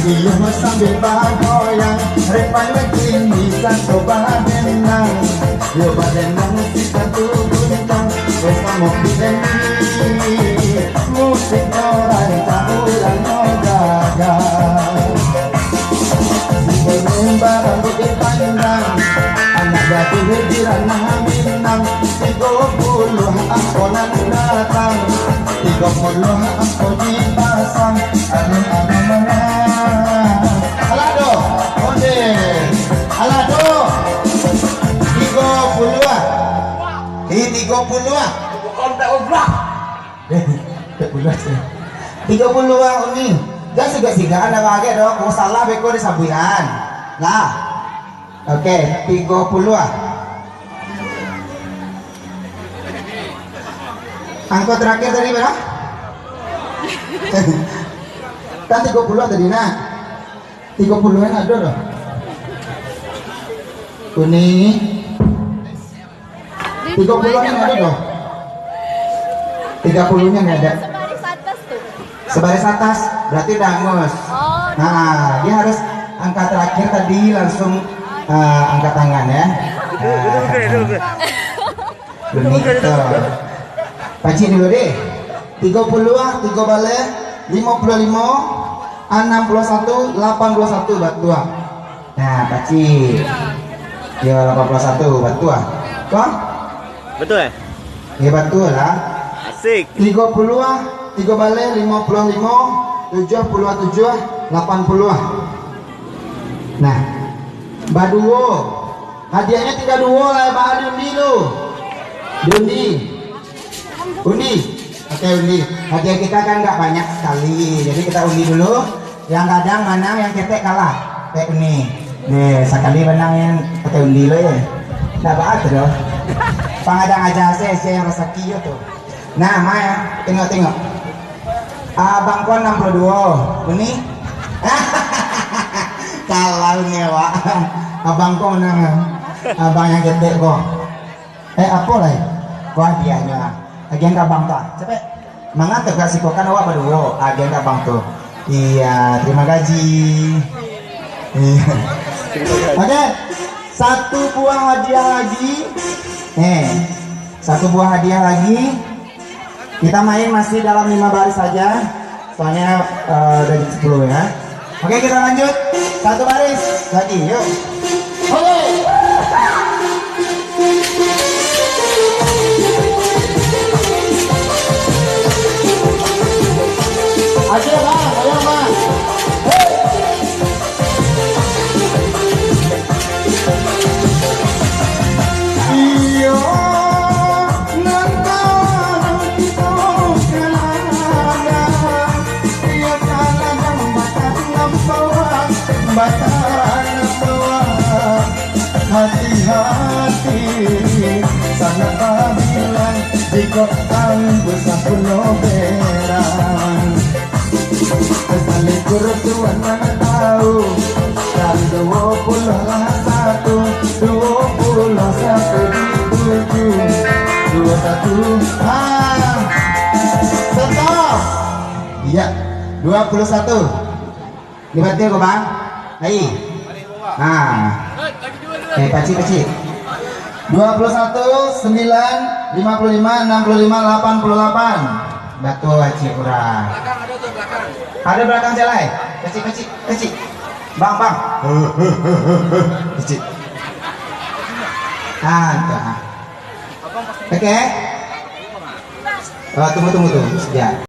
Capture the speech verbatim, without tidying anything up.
Iyo sambil bagoyang, repan kini sato badenang. Yo badenang si tantu guncang, bersamo P M D. Musik orang tahu yang gagah. Si Bonem barambut dipandang, anak gadih di ranah Minang. Tigo puluah angko nan datang, tigo puluah angko dipasang. Aduh, aduh, alah. Alah doh, onde. Alah doh. Tigo puluah. Ih, tigo puluah. Bukan tak ubah. Tak puluah sih. Tigo puluah, Uni. Jan sigak-sigak, anda kaget doh. Kok salah beko disabuikan. Nah. Oke, tigo puluah. Angko terakhir tadi berapa? Kan tigo puluah tadi, nah. Tigo puluhan ado doh. Kuning. Tigo puluhan ado doh. Tigo puluhan ado. Sebaris atas tu. Sebaris atas, berarti udah angus. Oh, udah. Nah, dia harus angka terakhir tadi langsung, eh, angkat tangan ya. Betul, betul, betul, betul, betul. Nah. Begitu. Pacik dulu deh. Tigo puluah, tigo baleh, limo puluah limo, anam puluah satu, lapan puluah satu, batua. Nah, pacik. Yo, lapan puluah satu, batua. Kok? Betul, eh? Ya, batua lah. Asik. Tigo puluah, tigo baleh, limo puluah limo, tujuah puluah tujuah, lapan puluah. Nah, baduo. Hadiahnyo tingga duo lah, baa diundi tu. Diundi. Undi. Oke, undi. Hadiah kita kan nggak banyak sekali, jadi kita undi dulu. Yang gadang manang, yang ketek kalah. Kayak ini. Nih, sakali manang yang pakai undi lo ya. Nggak baa tu doh. Pangadang aja se, se yang rasaki yo tu. Nah, mai, tengok-tengok. Abang ko anam puluah duo, Uni? Kalah Uni awak. Abang ko manang, abang yang ketek ko. Eh, apo lai? Ko hadiahnyo ah. Agian ka abang tu ah. Capek. Manga tu ka siko, kan awak baduo. Agian ka abang tu. Iya, terima gaji. Iya. Oke. Satu buah hadiah lagi. Eh, satu buah hadiah lagi. Kita main masih dalam lima baris saja. Soalnya, eh, udah jam sepuluh ya. Oke, kita lanjut. Satu baris lagi, yuk. Oke. Ayo, Bang, ayo, Bang. Hei. Iyo, nan talang kito kalana, iyo kalana batang nan bawah, batang nan bawah. Hati-hati, sanak babilang, jikok ambo sampuno berang. Salikur Tuhan nan tahu. Dan duo puluah lah satu, duo puluah satu dituju. Duo satu, ah, stop. Iya, dua puluh satu. Ini berarti apa, Bang? Hai. Ah. Eh, pacik, pacik. Dua puluh satu, sembilan, lima puluh lima, enam puluh lima, lapan puluh lapan. Batua, Cik Pura. Ada belakang jalan. Kecik, kecik, kecik. Bang, bang. Kecik. Ah, itu, ah. Oke. Oh, tunggu, tunggu, tunggu. Ya.